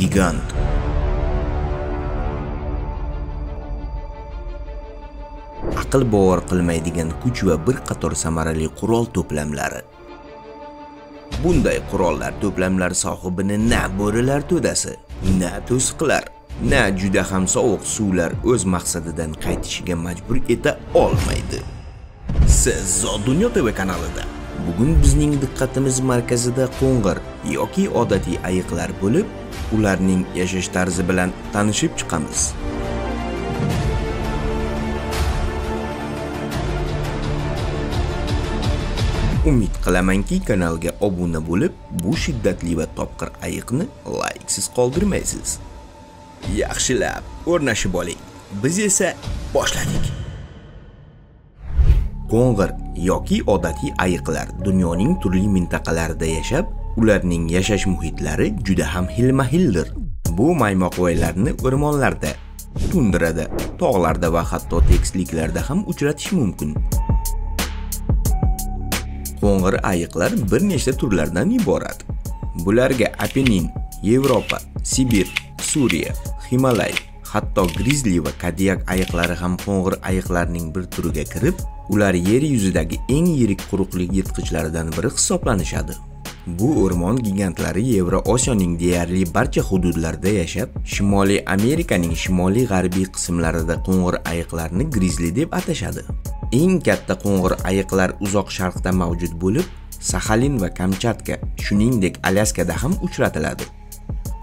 Gigant. Aql bovar qilmaydigan kuch va bir qator samarali qurol to'plamlari. Bunday qurollar to'plamlari sohibini na bo'rilar to'dasi, na to'siqlar, na juda ham sovuq suvlar o'z maqsadidan qaytishiga majbur eta olmaydi. Siz Zot Dunyo TV kanalida. Bugun bizning diqqatimiz markazida qo'ng'ir yoki odatiy ayiqlar bo'lib, ularning yashash tarzi bilan tanishib chiqamiz. Umid qilamanki, kanalga obuna bo'lib, bu shiddatli va topqir ayiqni layksiz qoldirmaysiz. Yaxshilab o'rnashib oling. Biz esa boshladik. Qo'ng'ir yoki odatiy ayiqlar dunyoning turli mintaqalarida yashab, ularning yashash muhitlari juda ham xilma-xildir. Bu maymoqvoylarni o'rmonlarda, tundrada, tog'larda va hatto tekisliklarda ham uchratish mumkin. Qo'ng'ir ayiqlar bir nechta turlardan iborat. Bularga Apennin, Yevropa, Sibir, Suriya, Himalay, hatto grizli va kadiak ayiqlari ham qo'ng'ir ayiqlarning bir turiga kirib, ular yer yuzidagi eng yirik quruqlik yirtqichlaridan biri hisoblanishadi. Bu o'rmon gigantlari Yevroosiyoning deyarli barcha hududlarida yashab, Shimoliy Amerikaning shimoliy-g'arbiy qismlarida qo'ng'ir ayiqlarni grizli deb atashadi. Eng katta qo'ng'ir ayiqlar uzoq sharqda mavjud bo'lib, Saxalin va Kamchatka, shuningdek Alyaskada ham uchratiladi.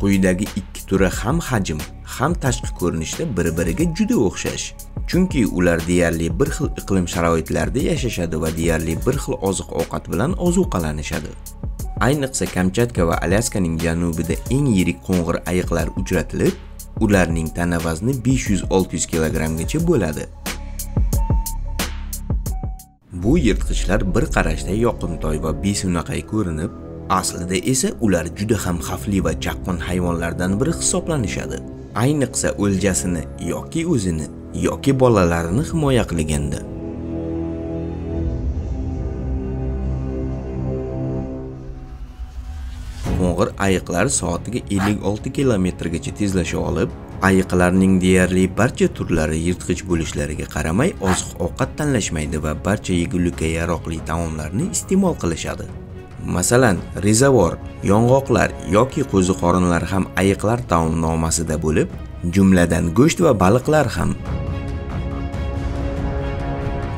Quyidagi ikki turi ham hajm, ham tashqi ko'rinishda bir-biriga juda o'xshash. Chunki ular deyarli bir xil iqlim sharoitlarida yashashadi va deyarli bir xil oziq-ovqat bilan ozuqalanishadi. Ayniqsa Kamchatka va Alyaskaning janubida eng yirik qo'ng'ir ayiqlar uchratilib, ularning tana vazni 500-600 kilogrammgacha bo'ladi. Bu yirtqichlar bir qarashda yoqimtoy va besunaqay ko'rinib, aslida esa ular juda ham xavfli va chaqqon hayvonlardan biri hisoblanishadi. Ayniqsa o'ljasini yoki o'zini yoki bolalarini himoya qilganda. Qo'ng'ir ayiqlar soatiga 56 kilometrgacha tezlasha olib, ayiqlarning deyarli barcha turlari yirtqich bo'lishlariga qaramay oziq-ovqat tanlashmaydi va barcha yegulikka yaroqli taomlarni iste'mol qilishadi. Masalan, rezavor, yong'oqlar yoki qo'ziqorinlar ham ayiqlar taomnomasida bo'lib, jumladan go'sht va baliqlar ham.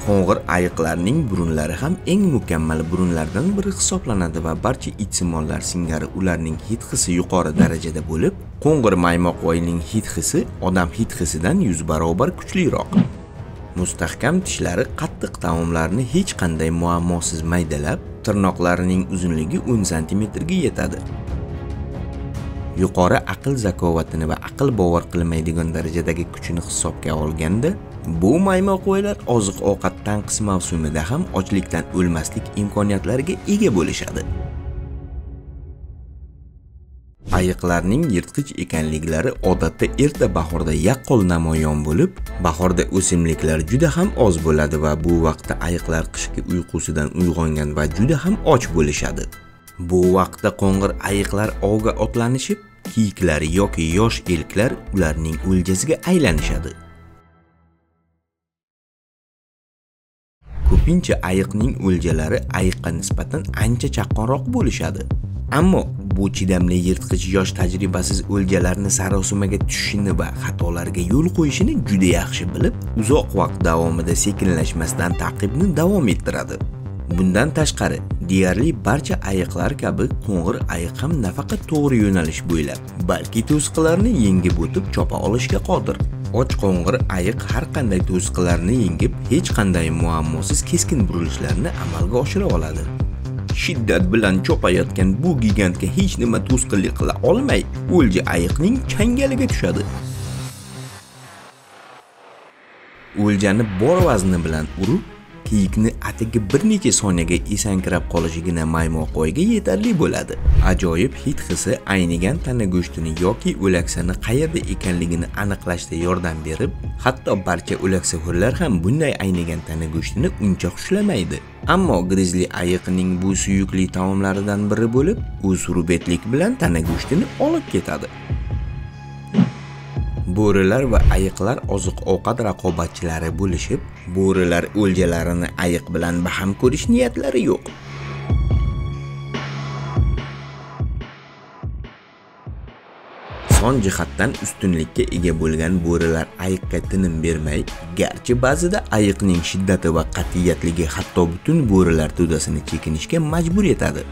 Qo'ng'ir ayiqlarning burunlari ham eng mukammal burunlardan biri hisoblanadi va barcha itsimonlar singari ularning hid hisi yuqori darajada bo'lib, qo'ng'ir maymoqvoyning hid hisi odam hid hisidan 100 barobar kuchliroq. Mustahkam tishlari qattiq taomlarni hech qanday muammosiz maydalab, tirnoqlarining uzunligi 10 santimetrga yetadi. Yuqori aql zakovatini va aql bovar qilmaydigan darajadagi kuchini hisobga olganda, bu maymoqvoylar oziq-ovqat tanqis mavsumida ham ochlikdan o'lmaslik imkoniyatlariga ega bo'lishadi. Ayiqlarning yirtqich ekanliklari odatda erta bahorda yaqqol namoyon bo'lib, bahorda o'simliklar juda ham oz bo'ladi va bu vaqtda ayiqlar qishki uyqusidan uyg'ongan va juda ham och bo'lishadi. Bu vaqtda qo'ng'ir ayiqlar ovga otlanishib, kiyiklar yoki yosh elklar ularning o'ljasiga aylanishadi. Ko'pincha ayiqning o'ljalari ayiqqa nisbatan ancha chaqqonroq bo'lishadi. Ammo bu chidamli yirtqich yosh tajribasiz o'ljalarni sarosimaga tushishini va xatolarga yo'l qo'yishini juda yaxshi bilib, uzoq vaqt davomida sekinlashmasdan ta'qibni davom ettiradi. Bundan tashqari, deyarli barcha ayiqlar kabi qo'ng'ir ayiq ham nafaqat to'g'ri yo'nalish bo'ylab, balki to'siqlarni yengib o'tib chopa olishga qodir. Och qo'ng'ir ayiq har qanday to'siqlarni yengib, hech qanday muammosiz keskin burilishlarni amalga oshira oladi. Shiddat bilan chopayotgan bu gigantga hech nima to'sqinlik qila olmay, o'lja ayiqning changaliga tushadi. O'ljani bor vazni bilan urib, kiyikni atigi bir necha soniyaga esankirab qolishigina maymoqvoyga yetarli bo'ladi. Ajoyib hid hisi aynigan tana go'shtini yoki o'laksani qayerda ekanligini aniqlashda yordam berib, hatto barcha o'laksaxo'rlar ham bunday aynigan tana go'shtini uncha xushlamaydi. Ammo grizli ayiqning bu suyukli taomlaridan biri bo'lib, u surbetlik bilan tana go'shtini olib ketadi. Bo'rilar va ayiqlar oziq-ovqat raqobatchilari bo'lishib, bo'rilar o'ljalarini ayiq bilan baham ko'rish niyatlari yo'q. Son jihatdan ustunlikka ega bo'lgan bo'rilar ayiqqa tinim bermay, garchi ba'zida ayiqning shiddati va qat'iyatligi hatto butun bo'rilar to'dasini chekinishga majbur etadi.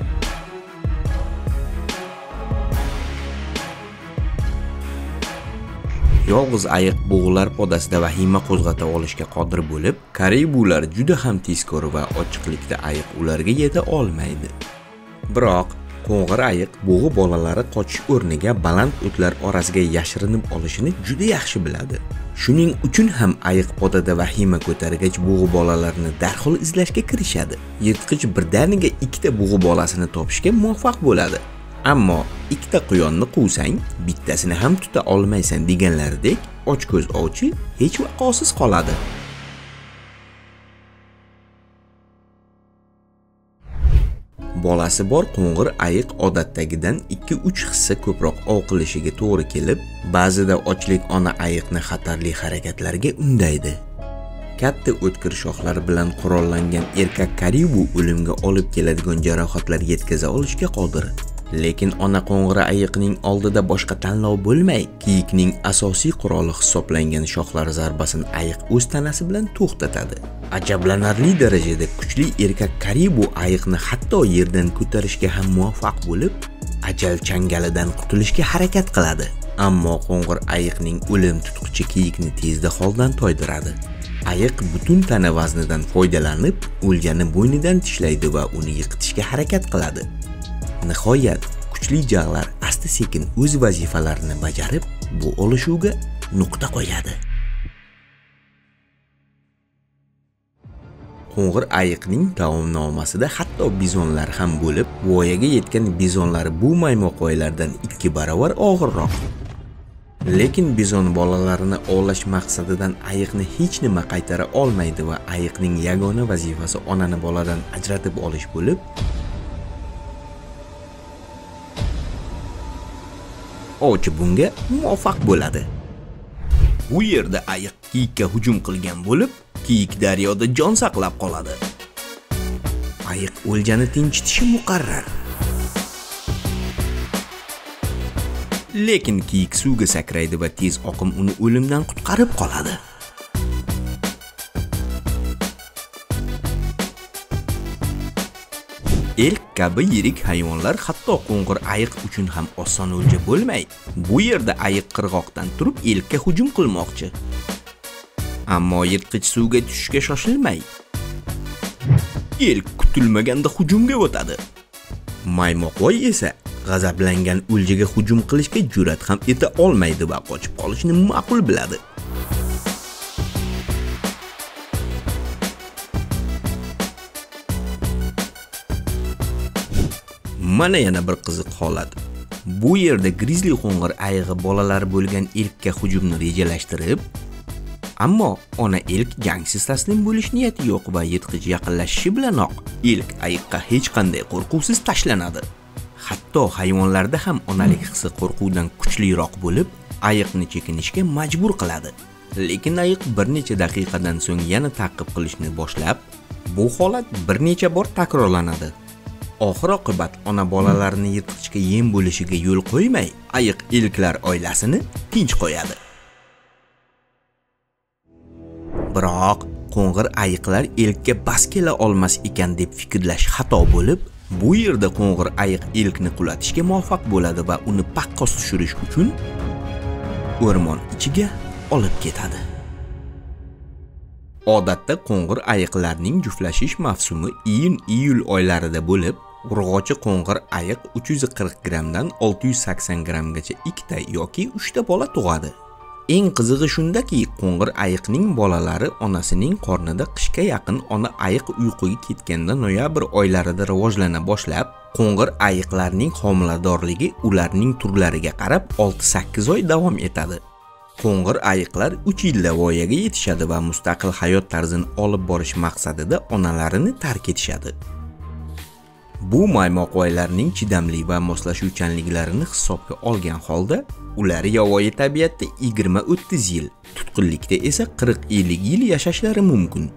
Yolg'iz ayiq bo'g'lar podasida vahima qo'zg'ata olishga qodir bo'lib, karibular juda ham tezkor va ochiqlikda ayiq ularga yeta olmaydi. Biroq qo'ng'ir ayiq bo'g'i bolalari qochish o'rniga baland o'tlar orasiga yashirinib olishini juda yaxshi biladi. Shuning uchun ham ayiq podada vahima ko'targach bo'g'i bolalarini darhol izlashga kirishadi. Yirtqich birdaniga ikkita bo'g'i bolasini topishga muvaffaq bo'ladi. Ammo ikkita quyonni quvsang, bittasini ham tuta olmaysan deganlaridek, ochko'z ovchi hech vaqosiz qoladi. Bolasi bor qo'ng'ir ayiq odatdagidan 2-3 hissa ko'proq ov qilishiga to'g'ri kelib, ba'zida ochlik ona ayiqni xatarli harakatlarga undaydi. Katta o'tkir shoxlar bilan qurollangan erkak karibu o'limga olib keladigan jarohatlar yetkaza olishga qodir. Lekin ona qo'ng'ir ayiqning oldida boshqa tanlov bo'lmay, kiyikning asosiy quroli hisoblangan shoxlar zarbasini ayiq o'z tanasi bilan to'xtatadi. Ajablanarli darajada kuchli erkak karibu ayiqni hatto yerdan ko'tarishga ham muvaffaq bo'lib, ajal changalidan qutulishga harakat qiladi. Ammo qo'ng'ir ayiqning o'lim tutqichi kiyikni tezda holdan toydiradi. Ayiq butun tana vaznidan foydalanib, o'ljani bo'ynidan tishlaydi va uni yiqitishga harakat qiladi. Nihoyat, kuchli jag'lar asta-sekin o'z vazifalarini bajarib, bu olishuvga nuqta qo'yadi. Qo'ng'ir ayiqning taomnomasida hatto bizonlar ham bo'lib, voyaga yetgan bizonlar bu maymoqvoylardan 2 barobar og'irroq. Lekin bizon bolalarini ovlash maqsadidan ayiqni hech nima qaytara olmaydi va ayiqning yagona vazifasi onani boladan ajratib olish bo'lib, ovchi bunga muvaffaq bo'ladi. Bu yerda ayiq kiyikka hujum qilgan bo'lib, kiyik daryoda jon saqlab qoladi. Ayiq o'ljani tinchitishi muqarrar. Lekin kiyik suvga sakraydi va tez oqim uni o'limdan qutqarib qoladi. Elk kabi yirik hayvonlar hatto qo'ng'ir ayiq uchun ham oson o'lja bo'lmay, bu yerda ayiq qirg'oqdan turib elkka hujum qilmoqchi. Ammo yirtqich suvga tushishga shoshilmay, elk kutilmaganda hujumga o'tadi. Maymoqvoy esa g'azablangan o'ljaga hujum qilishga jur'at ham eta olmaydi va qochib qolishni ma'qul biladi. Mana yana bir qiziq holat. Bu yerda grizli qo'ng'ir ayig'i bolalari bo'lgan elkka hujumni rejalashtirib, ammo ona elk jangsiz taslim bo'lish niyati yo'q va yirtqich yaqinlashishi bilanoq elk ayiqqa hech qanday qo'rquvsiz tashlanadi. Hatto hayvonlarda ham onalik hissi qo'rquvdan kuchliroq bo'lib, ayiqni chekinishga majbur qiladi. Lekin ayiq bir necha daqiqadan so'ng yana ta'qib qilishni boshlab, bu holat bir necha bor takrorlanadi. Oxir oqibat ona bolalarini yirtqichga yem bo'lishiga yo'l qo'ymay, ayiq elklar oilasini tinch qo'yadi. Biroq qo'ng'ir ayiqlar elkka bas kela olmas ekan deb fikrlash xato bo'lib, bu yerda qo'ng'ir ayiq elkni qulatishga muvaffaq bo'ladi va uni paqqos tushirish uchun o'rmon ichiga olib ketadi. Odatda qo'ng'ir ayiqlarning juftlashish mavsumi iyun-iyul oylarida bo'lib, urg'ochi qo'ng'ir ayiq 340 grammdan 680 grammgacha ikkita yoki 3 ta bola tug'adi. Eng qizig'i shundaki, qo'ng'ir ayiqning bolalari onasining qornida qishga yaqin ona ayiq uyquga ketganda noyabr oylarida rivojlana boshlab, qo'ng'ir ayiqlarning homiladorligi ularning turlariga qarab 6-8 oy davom etadi. Qo'ng'ir ayiqlar 3 yilda voyaga yetishadi va mustaqil hayot tarzini olib borish maqsadida onalarini tark etishadi. Bu maymoqvoylarning chidamli va moslashuvchanliklarini hisobga olgan holda, ular yovvoyi tabiatda 20-30 yil, tutqunlikda esa 40-50 yil yashashlari mumkin.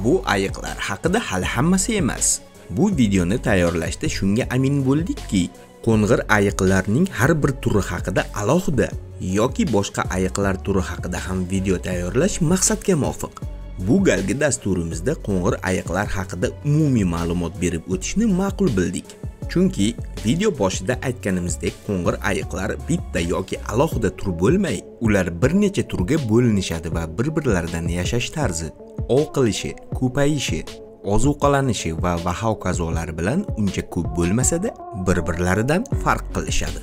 Bu ayiqlar haqida hali hammasi emas. Bu videoni tayyorlashda shunga amin bo'ldikki, qo'ng'ir ayiqlarning har bir turi haqida alohida yoki boshqa ayiqlar turi haqida ham video tayyorlash maqsadga muvofiq. Bu galgi dasturimizda qo'ng'ir ayiqlar haqida umumiy ma'lumot berib o'tishni ma'qul bildik. Chunki video boshida aytganimizdek, qo'ng'ir ayiqlar bitta yoki alohida tur bo'lmay, ular bir necha turga bo'linishadi va bir-birlaridan yashash tarzi, ov qilishi, ko'payishi, ozuqalanishi va hokazolar bilan uncha ko'p bo'lmasa-da, bir-birlaridan farq qilishadi.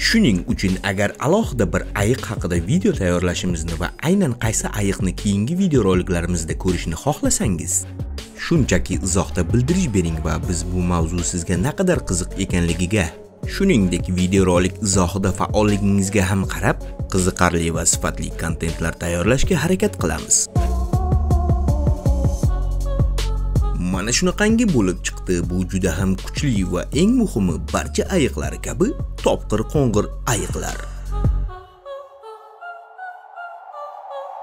Shuning uchun agar alohida bir ayiq haqida video tayyorlashimizni va aynan qaysi ayiqni keyingi videoroliklarimizda ko'rishni xohlasangiz, shunchaki izohda bildirish bering va biz bu mavzu sizga naqadar qiziq ekanligiga, shuningdek videorolik izohida faolligingizga ham qarab, qiziqarli va sifatli kontentlar tayyorlashga harakat qilamiz. Mana shunaqangi bo'lib chiqdi bu juda ham kuchli va eng muhimi barcha ayiqlar kabi topqir qo'ng'ir ayiqlar.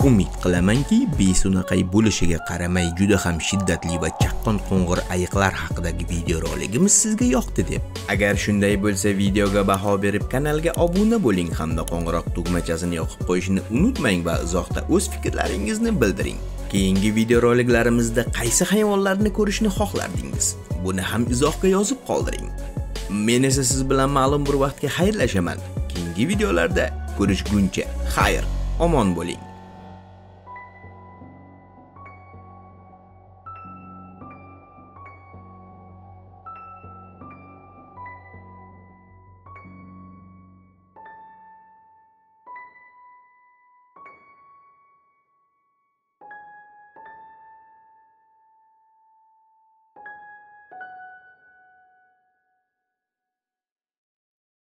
Umid qilamanki, besunaqay bo'lishiga qaramay juda ham shiddatli va chaqqon qo'ng'ir ayiqlar haqidagi videoroligimiz sizga yoqdi deb. Agar shunday bo'lsa, videoga baho berib kanalga obuna bo'ling hamda qo'ng'iroq tugmachasini yoqib qo'yishni unutmang va izohda o'z fikrlaringizni bildiring. Keyingi videoroliklarimizda qaysi hayvonlarni ko'rishni xohlardingiz? Buni ham izohga yozib qoldiring. Men esa siz bilan ma'lum bir vaqtga xayrlashaman. Keyingi videolarda ko'rishguncha xayr, omon bo'ling.